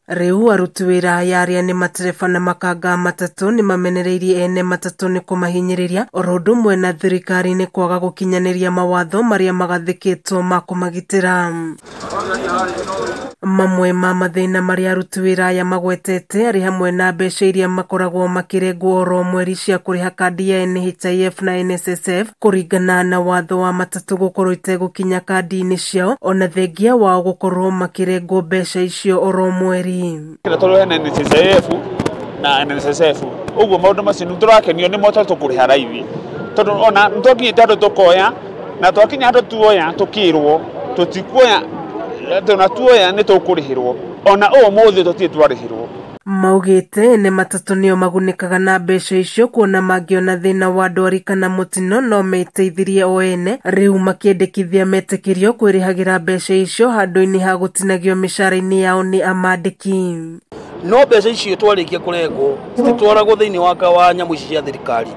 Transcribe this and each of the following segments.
Rĩu aruti wĩra aya arĩa nĩ matereba na makanga matatũ nĩmamenereirie ene matatũ nĩ kũmahinyĩrĩria oro ũndũ ũmwe na thirikari nĩ kwaga gũkinyanĩria mawatho marĩa magathĩkĩtwo ma kũmagitĩra. Mamwe ma mathĩna marĩa aruti wĩra aya magwetete arĩ hamwe na mbeca iria makoragwo makĩrengwo oro mweri cia kũrĩha kandi ya NHIF na NSSF kũringana na watho wa matatũ gũkorwo itegũkinya kandi-inĩ ciao ona thengia wao gũkorwo makĩrengwo mbeca icio oro mweri. Tondũ hena NSSF na NSSF ũguo maũndũ macio nĩ tũrakenio nĩ mo tondũ tũkũrĩha raithi, tondũ ona nĩ twakinyĩte handũ tũkoya na twakinya handũ tuoya tũkĩrwo tũtikuoya, ona tuoya nĩ tũkũrĩhĩrwo, ona ũmũthĩ tũtirĩ twarĩhĩrwo. Maugĩte ene matatũ nĩo magunĩkaga na mbeca icio kuona mangĩona thĩna wa ndwari kana mũtino no meteithirie o ene, rĩu makĩendekithia metĩkĩrio kwĩrĩhagĩra mbeca icio handũ-inĩ ha gũtinagio mĩcara-inĩ yao nĩ amandĩki. No mbeca icio twarĩkia kũrengwo cititwaragwo thĩinĩ wa nyamũ ici cia thirikari,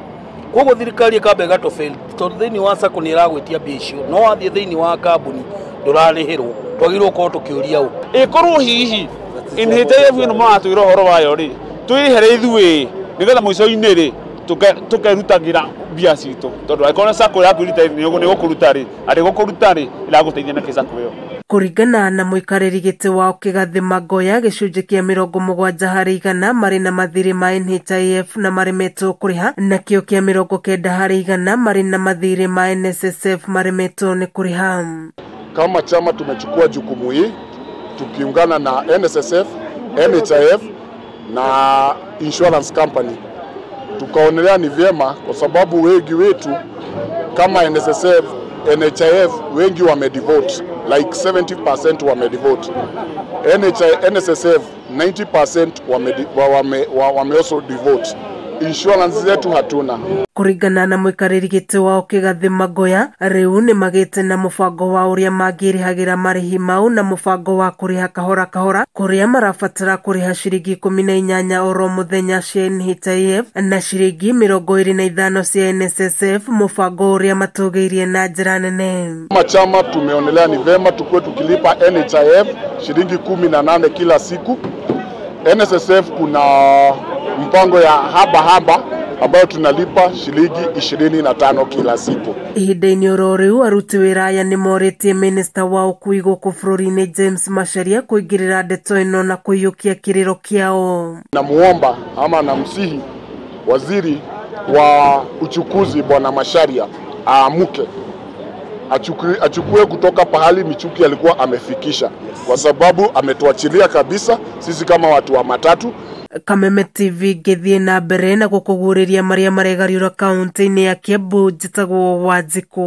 koguo thirikari ĩkamba ĩgatũfail tondũ thĩinĩ wa sacco nĩ ĩragwĩtia mbia icio, no wathiĩ thĩinĩ wa kambuni ndũrarĩhĩrwo. Twagĩrĩirwo gũkorwo tũkĩũria ũ ĩkorwo hihi NHIF ĩno maratwĩra ũhoro wayo rĩ, twĩhere ithuĩ nĩgetha mũico-inĩ rĩ tũkerutagĩra mbia citũ, tondũ angĩkorwo sacco yaku nĩ gũkũruta rĩ, arĩ gũkũruta rĩ, ĩragũteithia nakĩ sacco ĩyo? Kũringana na mũikarĩri gĩtĩ wao Kĩgathĩ Magoya, gĩcunjĩ kĩa 70% marĩ na mathirĩ ma NHIF na maremetwo kũrĩha, nakĩo kĩa 90% marĩ na mathirĩ ma NSSF maremetwo nĩ kũrĩha. Kama chama tumechukua jukumu hii tukiungana na NSSF, NHIF na insurance company, tukaonelea ni vyema kwa sababu wengi wetu kama NSSF, NHIF wengi wamedevote, like 70% wamedevote, NSSF 90% wame also devote. Insurance zetu hatuna. Kũringana na mũikarĩri gĩtĩ wao Kĩgathĩ Magoya, rĩu nĩ magĩte na mũbango wa ũrĩa mangĩrĩhagĩra marĩhi mau na mũbango wa kũrĩha kahora kahora kũrĩa marabatara kũrĩha ciringi 18 oro mũthenya cia NHIF na ciringi 25 cia NSSF, mũbango ũrĩa matũgĩirie na njĩra nene. Kama chama tumeonelea ni vema tukue tukilipa NHIF shilingi 18 kila siku. NSSF kuna mpango ya haba haba ambayo tunalipa shilingi 25 kila siku. Ihinda-inĩ oro rĩu aruti wĩra aya nĩ morĩtie minista wa ũkui gũkũ bũrũri-inĩ James Macharia kũingĩrĩra ndeto ĩno na kũiyũkia kĩrĩro kĩao. Namuomba ama namsihi waziri wa uchukuzi Bwana Macharia aamuke, achukue kutoka pahali Michuki alikuwa amefikisha, kwa sababu ametuachilia kabisa sisi kama watu wa matatu. Kameme TV ngĩthiĩ na mbere na gũkũguũrĩria marĩa maregariũra kaunti-inĩ ya Kiambu. Njĩtagwo Wanjikũ.